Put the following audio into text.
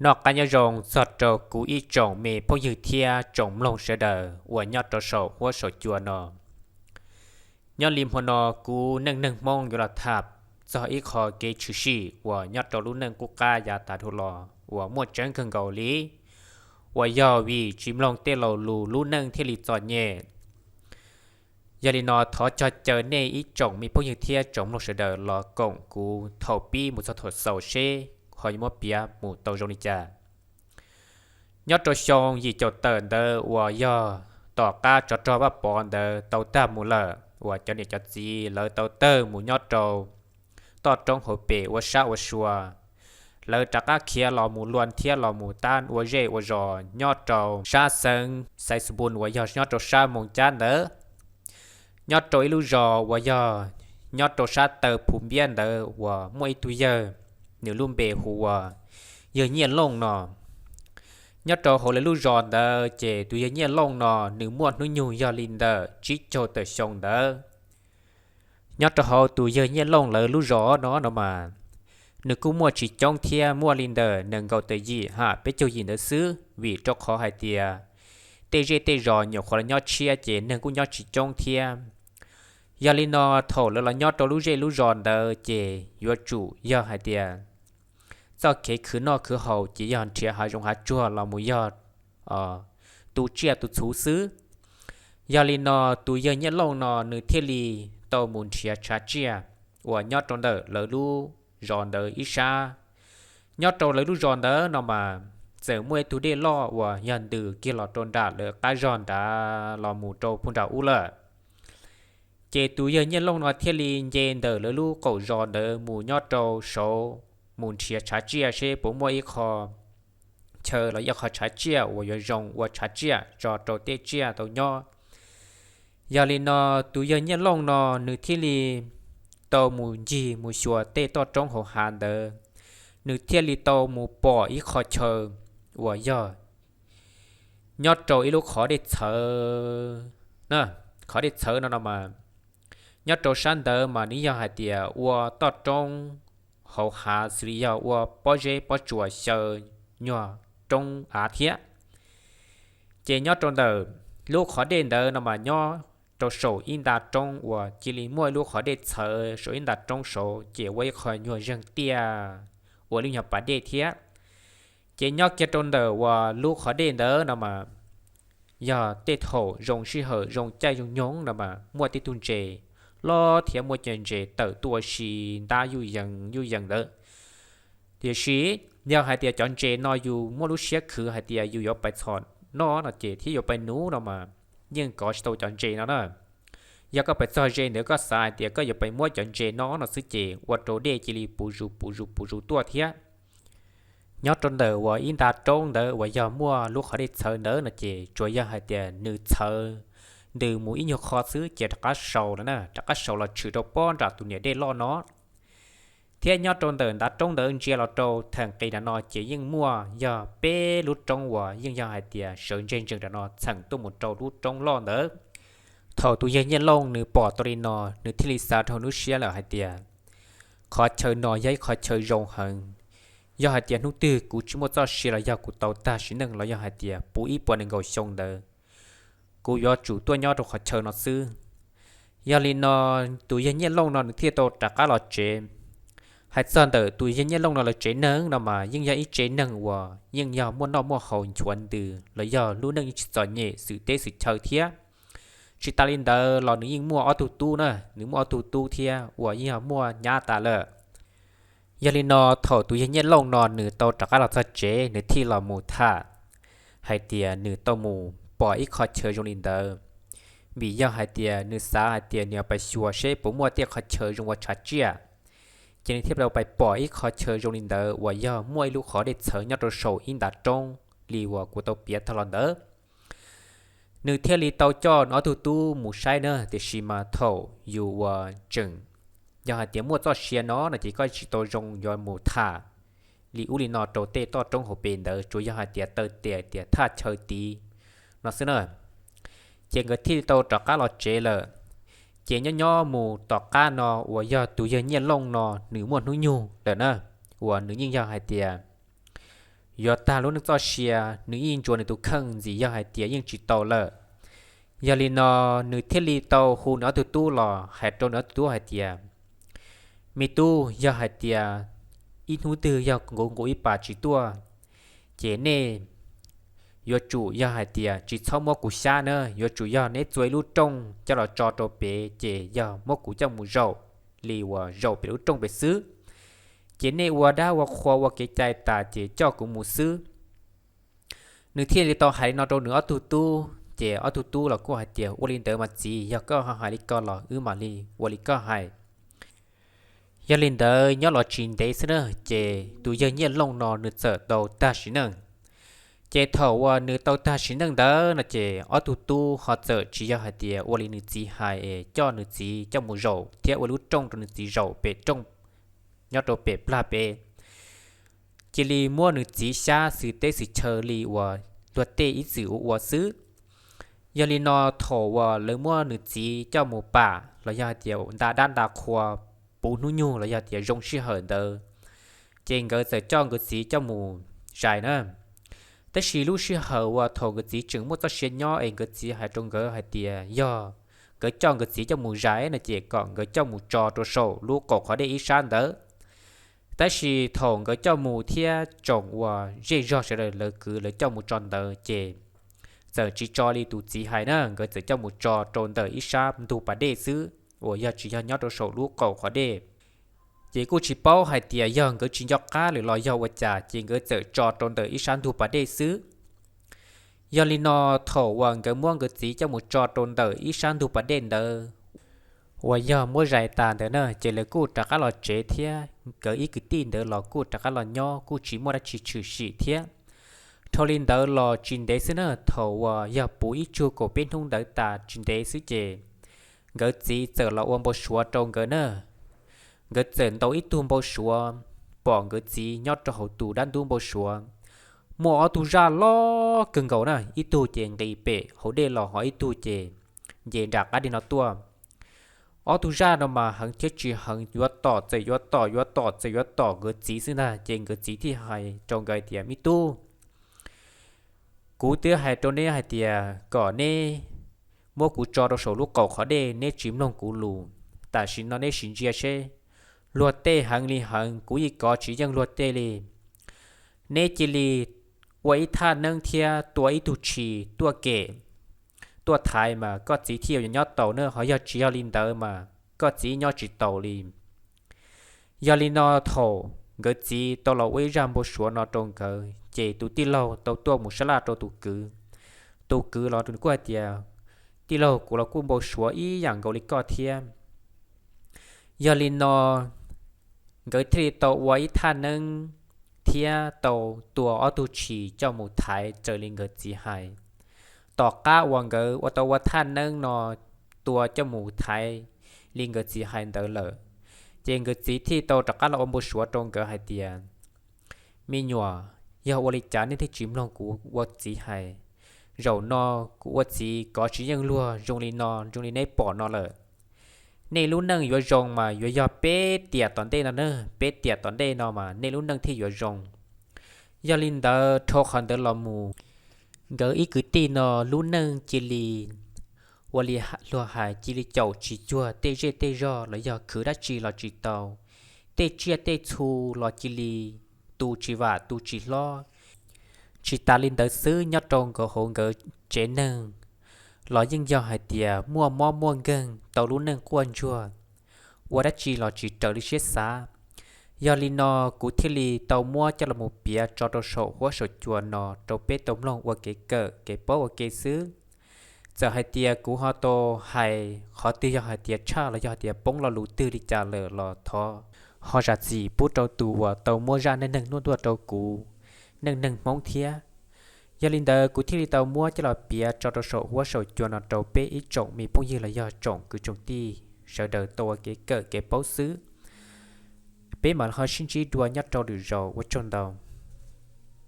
Noj qab nyob zoo txog rau kuv ib tsoom me phooj ywg thiab tsoom mloog sawv daws uas nyob rau saum huab saum cua no. Nyob li hmo no kuv Neej Neeg Hmoob yuav los tham txog ib qho kev tshwm sim uas nyob rau lub neej qub qab yav tas dhau los uas muaj tseeb kawg nkaus li, uas yog vim tsis mloog tej laus lus lub neej thiaj li txom nyem. Yog li no thov cog caw nej ib tsoom me phooj ywg thiab tsoom mloog sawv daws los koom kuv thaum pib mus txog thaum xaus seb ho yuav muab piav mus tau zoo li cas. Nyob rau xyoo yim caum tawm ntawd uas yog tom qab tsov rog Vaj Pov ntawd tau tag mus lawm uas cov niam cov txiv lawv tau tawg mus nyob rau toj roob hauv pes ua sab ua sua. Lawv rov qab khiav los mus luag thiab los mus tab ua zej ua zos nyob rau sab xeev Xaiv Xus Npus uas yog nyob rau sab Moos Cab ntawd. Nyob rau ib lub zos uas yog nyob rau sab taw Phu Npiab ntawd uas muaj ib tug yawg, nws lub npe hu ua yawg Nyiaj Looj no. Nyob rau hauv lawv lub zos ntawd ces tus yawg Nyiaj Looj no nws muaj hnub nyoog yog li ntawm tsib caug tawm xyoo ntawd. Nyob rau hauv tus yawg Nyiaj Looj lawv lub zos no no mas, nws kuj muaj tsis coob thiab, muaj li ntawm nees nkaum tawm yim ham peb caug yim ntawd xwb, vim rau qhov hais tias tej zej tej zos nyuam qhuav los nyob tshiab ces neeg kuj nyob tsis coob thiab. Yog li no thaum lawv los nyob rau lub zej lub zos ntawd ces yuav tsum yog hais tias txoj kev khwv noj khwv haus ces yog nrhiav hav zoov hav tsuag los mus yog tu tsiaj tu txhuv xwb. Yog li no tus yawg Nyiaj Looj no nws thiaj li tau mus nrhiav tshav tsiaj uas nyob rau ntawm lawv lub zos ntawd ib sab. Nyob rau lawv lub zos ntawd no mas txawm muaj ib tug dej loj uas yog ntws kiag los rau nram lawv qab zos nrad los mus rau puag nram ub lawm. Ces tus yawg Nyiaj Looj no thiaj li nce ntawm lawv lub qaum zos ntawd mus nyob rau saud, mus nrhiav tshav tsiaj seb puas muaj ib qho chaw los ib qho tshav tsiaj uas yuav zoo ua tshav tsiaj tso rau tej tsiaj tau nyob. Yog li no tus yawg Nyiaj Looj no nws thiaj li tau mus ncig mus xyuas tej toj roob hauv hav ntawd, nws thiaj li tau mus pom ib qho chaw uas yog nyob rau ib lub qhov dej txhawv. Qhov dej txhawv no no mas, nyob rau sab ntawd mas nws yog hais tias ua toj roob hauv hav xws li yog ua pob zeb pob tsuas xyaw nyuag roob av thiab. Ces nyob rau ntawm lub qhov dej ntawd no mas nyob rau saum ib nta roob uas cia li muaj ib lub qhov dej txhawv saum ib nta roob saud ces ua ib qho nyuag zeeg tiaj ua lub nyuag pas dej thiab. Ces nyob kiag rau ntawm uas lub qhov dej ntawd no mas, yog tej thaum zoo sij hawm zoo caij zoo nyoog no mas muaj tej tug ntses loj thiab muaj cov ntses tawm tuaj ua si ntab yuj yees yuj yees ntawd. Tiam sis yog hais tias cov ntses no yus muaj lub siab khwv hais tias yus yuav pais txhom noj no ces thiab yuav pais nuv no mas yeej kov tsis tau cov ntses no na. Yog koj pais txog ze ntawd koj xav hais tias koj yuav pais muab cov ntses no no xwb ces ua rau dej cia li puv zus puv zus puv zus tuaj thiab. Nyob rau ntawm uas ib nta roob ntawd uas yog muaj lub qhov dej txhawv ntawd no ces tsuas yog hais tias nws txhawv ntws mus ib nyuag qho xwb ces rov qab sau lawm na, rov qab sau los tshwm rau pob nram tus niam dej loj no. Thiab nyob rau ntawm ntav roob ntawd ntsia los rau theem qis nram no ces yeej muaj yog peb lub roob uas yeej yog hais tias sawv ntseg ntsees nram no txheem tuaj mus rau lub roob loj ntawd. Thaum tus yawg Nyiaj Looj nws pom tau li no, nws thiaj li xav rau lub siab lawm hais tias, qhov chaw no yog ib qhov chaw zoo heev. Yog hais tias hnub twg kuv tsis muaj txoj sia los yog kuv tau tag sim neej los yog hais tias puv ib puas nees nkaum xyoo ntawd, kuv yuav tsum tuaj nyob rau qhov chaw no xwb. Yog li no tus yawg Nyiaj Looj no nws thiaj tau rov qab los tsev. Hais txog ntawm tus yawg Nyiaj Looj no lawv tsev neeg no mas yeej yog ib tsev neeg uas yeej yog muaj noj muaj haus nchuav ntws los yog lub neej yeej tsis txom nyem xwm teb xwm chaw thiab. Tsis tas li ntawd los nws yeej muaj ob tug tub na, nws muaj ob tug tub thiab uas yeej yog muaj nyab tas lawm. Yog li no thaum tus yawg Nyiaj Looj no nws tau rov qab los txog tsev nws thiaj los mus tham hais tias nws tau mus pom ib qho chaw zoo li ntawd, vim yog hais tias nws xav hais tias nws yuav pais xyuas seb puas muaj tej qhov chaw zoo ua tshav tsiaj. Ces nws thiaj tau pais pom ib qho chaw zoo li ntawd uas yog muaj ib lub qhov dej txhawv nyob rau saum ib ntav roob li uas kuv tau piav tag los ntawd. Nws thiaj li tau coj nws ob tug tub mus saib na, tiam sis mas thaum yus uas tseem yog hais tias muaj txoj sia no no ces koj tsis tau zoo yuav mus tham li ub li no rau tej toj roob hauv pes ntawd, tsuas yog hais tias taw tes tias thaj chaw tid no xwb na. Ces nkawd thiaj li tau rov qab los tsev lawm. Ces nyob nyob mus tom qab no uas yog tus yawg Nyiaj Looj no nws muaj hnub nyoog lawm na, uas nws yeej yog hais tias yuav tag lub neej txoj sia, nws yeej ntsuas nws tus kheej ntxiv yog hais tias yeej tsis tau lawm. Yog li no nws thiaj li tau hu nws ob tug tub los hais rau nws ob tug tub hais tias, me tub, yog hais tias ib hnub twg yog kuv nqus ib pas tsis tuaj, ces nej yuav tsum yog hais tias tsis txhob muab kuv xyab na, yuav tsum yog neb txua ib lub rooj coj los tso rau pem ces yog muab kuv coj mus zaum li uas zaum pem lub rooj pem xwb. Ces nej ua dab ua qhua ua kev cai tas ces coj kuv mus xwb. Nws thiaj li tau hais li no rau nws ob tug tub, ces ob tug tub los kuj hais tias, ua li ntawd mas txiv, yog koj ho hais li ko los wb mam li ua li koj hais. Yog li ntawd nyob los tsis ntev xwb na, ces tus yawg Nyiaj Looj no nws txawm tau tag sim neej. Ces thaum uas nws tau tag sim neej ntawd no ces ob tug tub ho txawm tsis yog hais tias ua li nws txiv hais es coj nws txiv coj mus zaum thiab ua lub rooj rau nws txiv zaum pem rooj nyob rau pem plag pem. Cia li muab nws txiv xyab xwm teb xwm chaw li uas luag tej ib txwm ua ua xwb. Yog li no thaum uas lawv muab nws txiv coj mus pam los yog hais tias nta dab nta qhua puv hnub nyoog los yog tias zoo sij hawm ntawd, ces nkawd txawm coj nkawd txiv coj mus zais na. Tab sis lub sij hawm uas thaum nkawd txiv tseem muaj txoj sia nyob es nkawd txiv hais rau nkawd hais tias yog nkawd coj nkawd txiv coj mus zais no ces kom nkawd coj mus tso rau saum lub qaum qhov dej ib sab ntawd. Tab sis thaum nkawd coj mus thiab tsoom uas zej zog sawv daws lawv kwv lawv coj mus tso ntawd ces txawm tsis tso li tus txiv hais na, nkawd txawm coj mus tso rau ntawm ib sab ntug pas dej xwb uas yog tsis yog nyob rau saum lub qaum qhov dej. Ces kuj tsis paub hais tias yog nkawd tsis nco qab lawm los yog ua cas ces nkawd txawm tso rau ntawm ib sab ntug pas dej xwb. Yog li no thaum uas nkawd muab nkawd txiv coj mus tso rau ntawm ib sab ntug pas dej ntawd uas yog muab zais tas ntawd na ces lawv kuj rov qab los tsev thiab nkawd ib kwv tij ntawd los kuj rov qab los nyob kuj tsis muaj dab tsi tshwm sim thiab. Dhau li ntawd los tsis ntev xwb na, thaum uas yog puv ib tsug kaum peb hnub ntawd tas tsis ntev xwb ces nkawd txiv txawm los ua npau suav rau nkawd na. Nkawd txawm ntaus ib tug npau suav, pom nkawd txiv nyob rau hauv tus dab ntub npau suav muaj ob tug zaj loj kawg nkaus na, ib tug ces nqis pem hauv dej los ho ib tug ces nce nram qab dej no tuaj. Ob tug zaj no mas heev thiab tsis heev, yuav tom txawm yuav tom, yuav tom txawm yuav tom nkawd txiv xwb ntag. Ces nkawd txiv thiaj hais rau nkawd hais tias, me tub, kuv twb hais rau neb hais tias kom neb muab kuv tso rau saum lub qaum qhov dej, neb tsis mloog kuv lus. Tam sim no neb sim ntsia seb, luag tej heev li heev, kuv yeej kov tsis yeej luag tej li. Neb cia li ua ib thaj neeb thiab tua ib tug tshis tuaj kem tuaj thaiv mas koj txiv thiaj yuav nyob taus na, ho yog tsis yog li ntawd mas koj txiv nyob tsis taus li. Yog li no thaum nkawd txiv tau los ua ib zaj npau suav no rau nkawd ces tus tij laug tau tuaj mus sab laj rau tus kwv. Tus kwv los kuj hais tias, tij laug, kuv los kuj npau suav ib yam nkaus li koj thiab. Yog li no nkawd thiaj li tau ua ib thaj neeb thiab tau tua ob tug tshis coj mus thaiv raws li nkawd txiv hais. Tom qab uas nkawd ua tau ua thaj neeb no tua coj mus thaiv li nkawd txiv hais ntawd lawm, ces nkawd txiv thiaj tau rov qab los ua npau suav rau nkawd hais tias, me nyuam, yog ua li cas nej thiaj tsis mloog kuv ua txiv hais? Zaum no kuv ua txiv kov tsis yeej luag zoo li no, zoo li neb pom no lawm. Nej lub neej yuav zoo mas yuav yog peb tiam tom ntej no na, peb tiam tom ntej no mas nej lub neej thiaj yuav zoo. Yog li ntawd dhau qhov ntawd los mus, nkawd ib kwv tij no lub neej cia li ua li luag hais cia li caum tsis cuag tej zej tej zog los yog khwv dab tsi los tsis tau. Tej tsiaj tej txhu los cia li tu tsis vam tu tsis hlob. Tsis tas li ntawd xwb, nyob rau nkawd hauv nkawd tsev neeg los yeej yog hais tias muaj mob muaj nkeeg tau lub neej quaj ntsuag, ua dab tsi los tsis raws li siab xav. Yog li no kuv thiaj li tau muab coj los mus piav tso rau saum huab saum cua no rau peb tau mloog ua kev kawm kev paub ua ke xwb. Txawm hais tias kuv ho tau hais qhov twg yog hais tias tshaj los yog hais tias poob lo lus twg li cas lawm los thov ho zam txim pub rau tus uas tau muab zaj neej neeg ntuaj ntuaj rau kuv neej neeg Hmoob thiab. Yog li ntawd kuv thiaj li tau muab coj los piav tso rau saum huab saum cua no rau peb ib tsoom me phooj ywg los yog tsoom kwv tsoom tij sawv daws tau ua kev kawm kev paub xwb. Peb mam ho sib ntsib dua nyob rau lwm zaus, ua tsaug ntau.